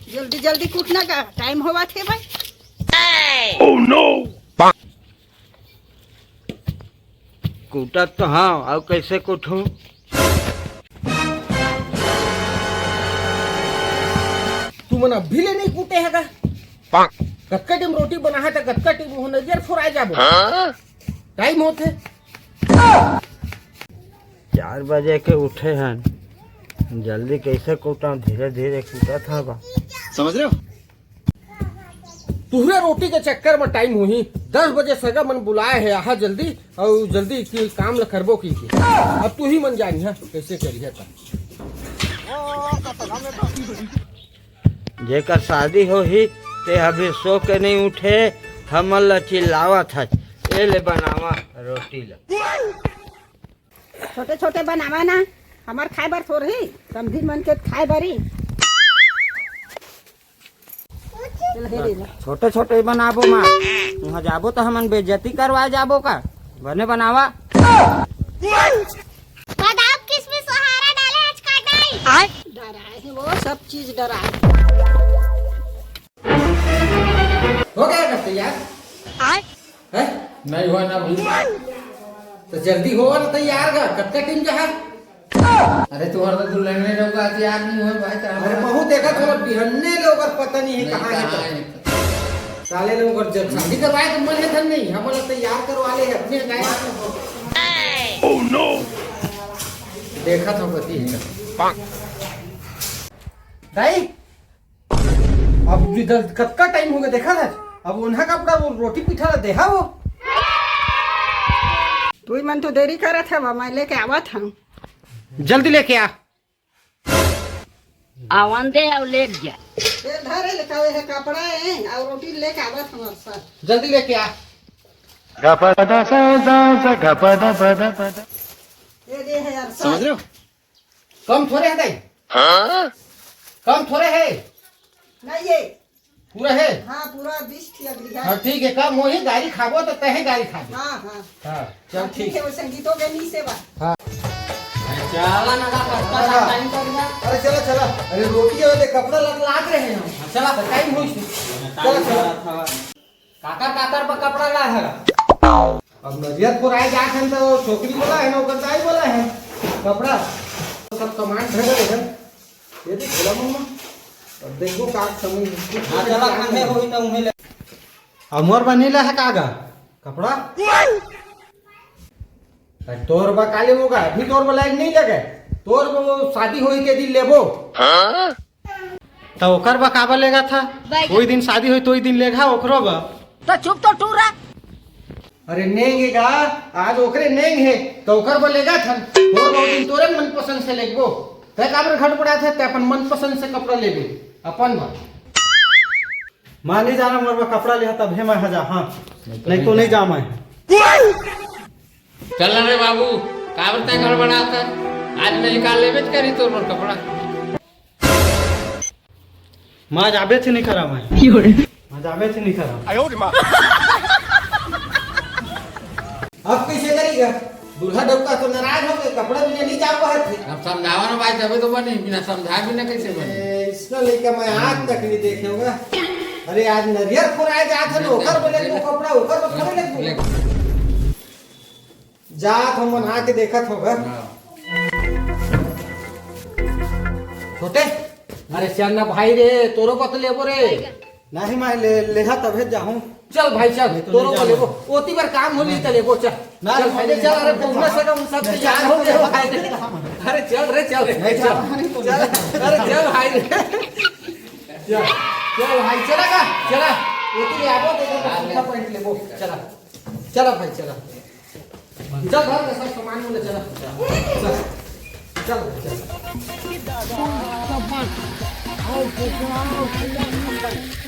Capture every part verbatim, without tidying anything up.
जल्दी जल्दी कूटना का टाइम होवत हे भाई। कूटत तो हंव, अउ कइसे कूटहूं? तुमन अभी ले नइ कूटे हे का? कतका टाइम रोटी बनाहा त कतका टाइम हो नरियर फुराय जाबो। टाइम होथे। चार बजे के उठे हन, जल्दी कइसे कूटंव, धीरे धीरे कूटत हंव बा। समझ रहे हो? तुहरे रोटी के चक्कर म टाइम होही। दस बजे सगा मन बुलाए हे, आहा जल्दी, अउ जल्दी की काम ल करबो की, की। अब तुही मन जानिहा कइसे करिहा त। जेकर शादी होही, ते अभी सो के नइ उठे, हमन ल चिल्लावत हस। ए ले बनावा रोटी ल। छोटे छोटे बनावा ना, हमर खाए बर थोरही, समधी मन के खाए बर ही। चल, हे ले ला। छोटे छोटे बनाबो माँ, उहाँ जाबो त हमन बेइज्जती करवाए जाबो का? बने बनावा। बादाम किशमिश सहारा डाले आज का नहीं? डराए हे वो, सब चीज डराए। हो गया का तैयार? हैं? नहीं हुआ ना भाई। त जल्दी होवा ना तैयार का, कतका टाइम जाहा? अरे तुहर तो दुल्हन में लोग आज यार नहीं हुआ भाई, तो अरे बहुत देखा थोड़ा बिहन्ने ले ओकर पता नहीं हे नहीं, कहाँ हे कहाँ तो। हे तो। साले लोग ओकर जब शादी करवाए तो मन हे धन नहीं, हमन ला तैयार करवा ले हे अपने गाय। देखा था पति हे। दाई, अब इधर कतका टाइम हो गया देखा था, अब उन्हा कपड़ा वो रोटी पीठा ला देहा वो। तुई मन तो देरी करत हवा, मैं लेके आवत हूँ। जल्दी लेके आ। आवन दे अउ लेके जा। ए, धरे ले, कावे हे कपड़ा ए, अउ रोटी लेके आवत हमार साथ। जल्दी लेके आ। ये दे हे यार साथ। समझ रहे हो? कम थोड़े हे दाई। कम थोड़े हे। नहीं ये। पूरा हे। हाँ, पूरा बीस ठी अगली है। हाँ, ठीक हे, कम होही, गारी खाबो त तहे गारी खाबे। हाँ, हाँ। हाँ, चल हाँ, ठीक ठीक। हे, वो संगीतो के नहीं सेवा। हाँ। अरे चला ना, का कतका हाँ। टाइम कर दिया। अरे चला, चला। अरे रोटी हे, दे कपड़ा लग, लाग रहे हैं हम। हाँ, चला। तो टाइम होइस। चला, चला। काकर काकर बर कपड़ा ला हे? अब नरियर पुराए जात हन तो छोकरी बोला है ना, ओकर दाई बोला है कपड़ा। सब सामान धरे है। ये देख भोला मम्मा। अब देखो का समझ। हाँ, चला, कांधे होई तो उहे ले। अब मोर बर नइ ले हे का गा कपड़ा? अरे तोर बर का लेबो गा? अभी तोर बर लायक नइ लगे। तोर बर वो शादी होई के दिन लेबो। त ओकर बर काबर लेगा था? बैगन। कोई दिन शादी होई, तोई दिन लेगा ओकरो बर। तो चुप तो टूरा। अरे नेंग हे गा, आज ओकरे नेंग हे, त ओकर बर लेगा था। तोर बर दिन तोरे मनपसंद से लेगबो। तै काबर घटबड़ा थे, तै अपन मनपसंद से कपड़ा लेबे, अपन बर। माँ नइ जाना, मोर बर कपड़ा लेहा तभे मैं हा जा, हाँ। नहीं तो नइ जा मैं। चल ना रे बाबू, काबर तै घबरात हस? आज मैं निकाल लेबे करी तोर बर कपड़ा। मैं जाबे थे नइ करा मैं। मैं जाबे थे नइ करा। अब कइसे करेगा? दूल्हा डौका तो नाराज हो गए, कपड़ा बिना नइ जा पाए थे। अब समझावा ना भाई, तबे तो बने, बिना समझाए बिना कइसे बने? ए, इसका लइका मैं आज तक नइ देखे हूँ। अरे आज नरियर फोराए जात हे, ओकर बोले वो कपड़ा, ओकर बोले ले। जात हम बना के देखत होगा। हाँ। छोटे, अरे चल ना भाई रे, तोरो बर तो लेबो रे। नहीं, मैं ले, लेहा तभे जाहूँ। चल भाई चल, नहीं तो तोरो नहीं बर लेबो। जाहूँ। ओती बर काम हो ली त लेबो, चल। ना, चल नहीं, भाई, नहीं, चल, अरे नहीं, पहुना से कम सब नहीं, तैयार नहीं, हो गए हो भाई। अरे चल रे, चल, नहीं, चल, नहीं, नहीं, चल, अरे चल भाई रे। चल, चल भाई, चला का? चला। ओती ले आबो, देखो, तो सूखा पैंट लेबो। चला। चला भाई, चला। चल, घर का सब सामान मुझे चला। चल। चल, चल।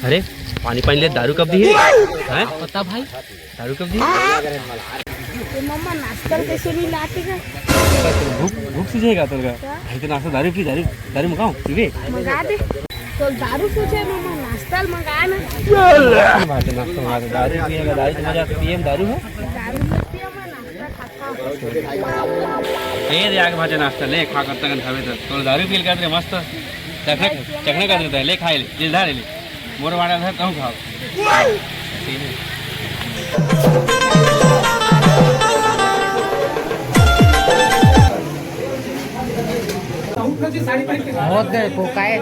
अरे, पानी पानी ले, दारू कब दी है? हैं? पता भाई, दारू कब दी? तो मम्मा नाश्ता कैसे नहीं लाती है? भूख, भूख सूझेगा तेरे का? क्या? भाई तो नाश्ता, दारू पी, दारू, दारू मंगाओ, पीबे? मंगा दे। तो दारू पूछे मम्मा, नाश्ता मंगा ना। बात है, नाश्ता मंगा दे, दारू पिएगा, दारू तो मजा आता है, पीए में दारू है। दारू मत पियो, मैं नाश्ता खाता हूँ। ए दे आगे भाजे नाश्ता ले, खा करता कन खावे तो। तो दारू पी के मस्त। चखना, चखना कर देता है, ले खाए ले, ले धर ले, मोर वाला धर कहूँ खाओ। बहुत देर को काय।